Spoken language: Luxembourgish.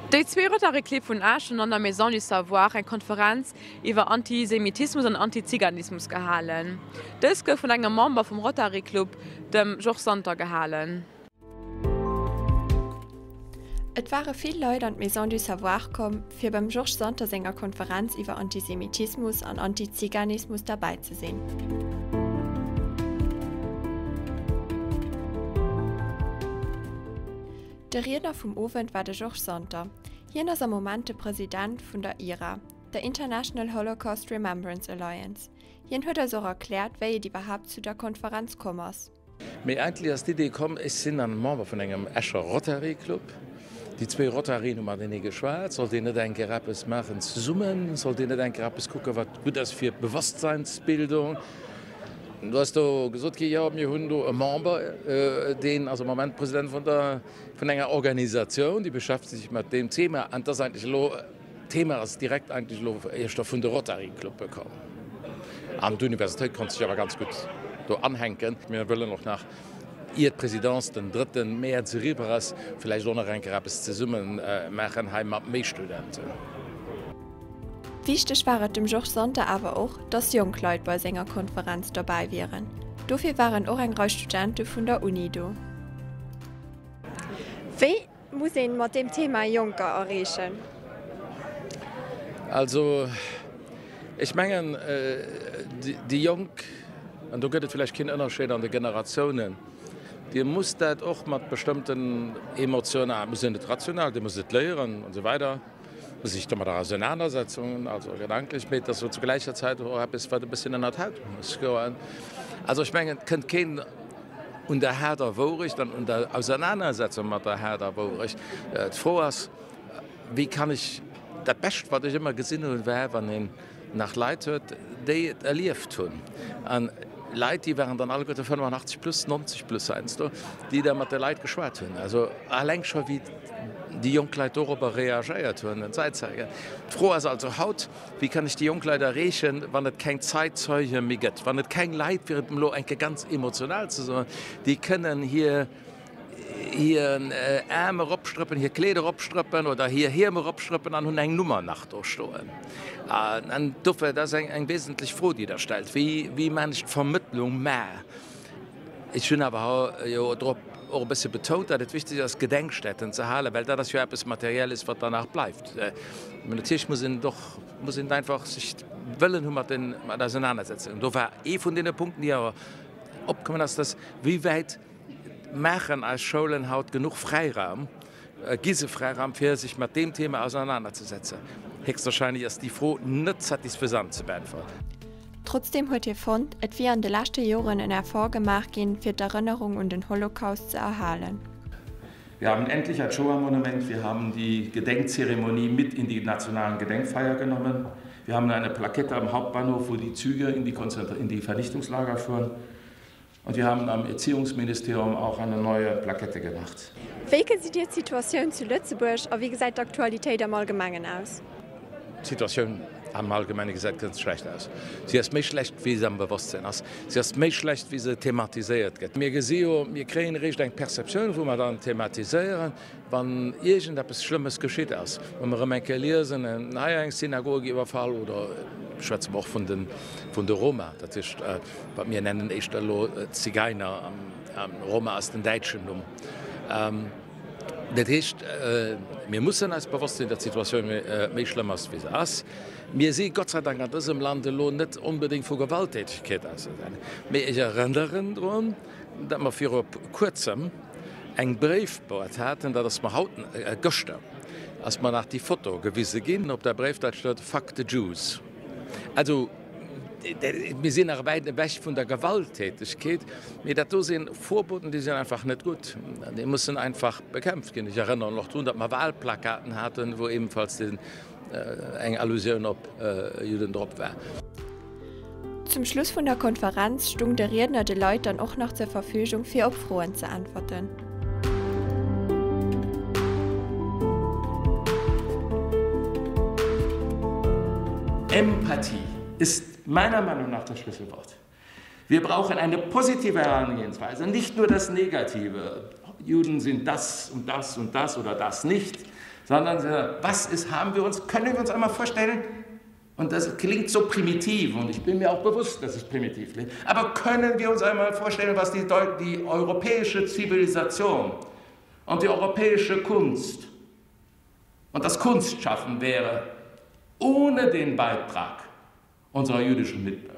Déi zwee Rotary-Clibb vun Esch hunn an der Maison du Savoir eng Konferenz iwwer Antisemitismus an Antiziganismus gehalen. Dës gouf vun engem Member vum Rotary Club, dem Georges Santer, gehalen. Et ware vill Leit an d'Maison du Savoir komm, fir beim Georges Santer senger Konferenz iwwer Antisemitismus an Antiziganismus derbäi ze sinn. De Riedner vum Owend war de Georges Santer. Hien ass am Moment de President vun der IHRA, der International Holocaust Remembrance Alliance. Hien huet eis och erkläert, wéi et iwwerhaapt zu der Konferenz komm ass. Mee eigentlech ass d'Idee komm, ech sinn an Member vun engem Escher Rotary Club. Déi zwee Rotaryen hu matenee geschwat, sollt een net eng Kéier eppes maachen zesummen, sollt een net eng Kéier eppes kucken, wat gutt ass fir d'Bewosstseinsbildung. Do ass do gesot ginn, jo mir hunn do e Member, deen ass am Moment President vun der, vun enger Organisatioun, déi beschäftegt sech mat deem Thema. An et ass eigentlech elo, d'Thema ass direkt eigentlech elo éischter vun de Rotary-Clubbe komm. An d'Universitéit konnt sech awer ganz gutt do anhänken. Mir wëllen och nach, ier d'Presidence den drëtte Mäerz eriwwer ass, vläicht och nach eng Kéier eppes zesumme maachen hei mat méi Studenten. Wichteg war et dem Georges Santer awer och, dass jonk Leit bei senger Konferenz dobäi wieren. Dofir waren och eng Rei Studente vun der Uni do. Wéi muss een mat deem Thema Jonker erreechen? Also ech mengen déi Jonk, an do gëtt et vläicht keen Ënnerscheed an de Generatiounen, Dir musst dat och mat bestëmmten emotional, muss een net rational, Dir musst et léieren an esou weider. sech domadder ausenanersetzungen, also gedanklech, mee et ass zu gläicher Zäit och eppes, wat e bësschen ënner d'Haut muss goen. Also ech mengen, et kënnt keen un der haarder Wourecht an un der Ausenanersetzung mat der haarder Wourecht. D'Fro ass, Wéi kann ech dat Bescht, wat ech ëmmer gesinn hunn, war, wann een nach Leit huet, déi et erlieft hunn. An Leit, déi waren dann alleguerte 85 plus, 90 plus heiansdo, déi da mat de Leit geschwat hunn. Also alleng scho wéi déi jonk Leit dorobber reagéiert hunn, en Zeitzeuge. D'Fro ass also haut, Wéi kann ech déi jonk Leit erreechen, wann et keng Zeitzeuge méi gëtt, wann et keng Leit, fir et elo eng Kéier ganz emotional ze soen, déi kënnen hir hir Aarm eropstrëppen, hir Kleed eropstrëppen oder hir Hiem eropstrëppen an hunn eng Nummer nach do stoen. An dofir, dat ass eng wesentlech Fro, déi Der stellt, Wéi, wéi maachen ech d'Vermëttlung? Mä ech hunn awer jo drop och e bësse betount, datt et wichteg ass, Gedenkstätten ze halen, well dat ass jo eppes Materielles, wat danach bleift. Mä natierlech muss een et och, muss een et einfach sech wëllen hu mat den, mat ausenanersetzen. Do war ee vun deene Punkten, déi awer opkommen ass, dass, wéi wäit Maachen eis Schoulen haut genuch Fräiraum, gi se Fräiraum, fir sech mat deem Thema ausernanerzesetzen? Héchstwahrscheinlech ass déi Fro net satisfaisant ze beäntweren. Trotzdeem huet hie fonnt, et wier an de leschte Joren en Effort gemaach ginn, fir d'Erënnerung un den Holocaust ze erhalen. Wir haben endlich ein Shoah-Monument, wir haben die Gedenkzeremonie mit in die nationalen Gedenkfeier genommen, wir haben eine Plakette am Hauptbahnhof, wo die Züge in die, in die Vernichtungslager fuhren. Und wir haben am Erziehungsministerium auch eine neue Plakette gemacht. Wéi gesitt Dir d'Situatioun zu Lëtzebuerg a wéi gesäit d'Aktualitéit am Allgemengen aus? D'Situatioun am Allgemenge gesäit ganz schlecht aus. Si ass méi schlecht, wéi se am Bewosstsinn ass. Si ass méi schlecht, wéi se thematiséiert gëtt. Mir gesi jo, mir kréien eréischt eng Perceptioun, wou mer dann thematiséieren, Wann iergendeppes Schlëmmes geschitt ass, wa mer erëm eng Kéier liesen, hei eng Synagoge iwwerfall, oder schwätze mer och vun de vun de Roma, dat heescht, wat mir nennen éischter elo Zigeiner, Roma ass den däitschen Numm. Dat heescht, mir mussen eis bewosst sinn, datt d'Situatioun méi schlëmm ass, wéi se ass. Mir si Gott sei Dank an dësem Land elo net onbedéngt vu Gewalttätegkeet ausgegangen, mee ech erënneren drun, datt mer viru Kuerzem eng Bréifboîte haten, dat ass mer haut, gëschter ass mer nach déi Foto gewise ginn, op der Bréifboîte stoet Fuck the Jews. Also, mir sinn nach wäit ewech vun der Gewalttätegkeet, mee dat do si Vorboten, déi sinn einfach net gutt, déi mussen einfach bekämpft ginn. Ech erënneren och drun, datt mer Wahlplakaten haten, wou ebenfalls den eng Allusioun op Judden drop war. Zum Schluss vun der Konferenz stung de Riedner de Leit dann och nach zur Verfügung fir op Froen ze äntwerten. Empathie ist meiner Meinung nach das Schlüsselwort. Wir brauchen eine positive Herangehensweise, nicht nur das Negative. Juden sind das und das und das oder das nicht. Sondern was ist, haben wir uns, können wir uns einmal vorstellen, und das klingt so primitiv und ich bin mir auch bewusst, dass es primitiv klingt, aber können wir uns einmal vorstellen, was die, die europäische Zivilisation und die europäische Kunst und das Kunstschaffen wäre ohne den Beitrag unserer jüdischen Mitbürger?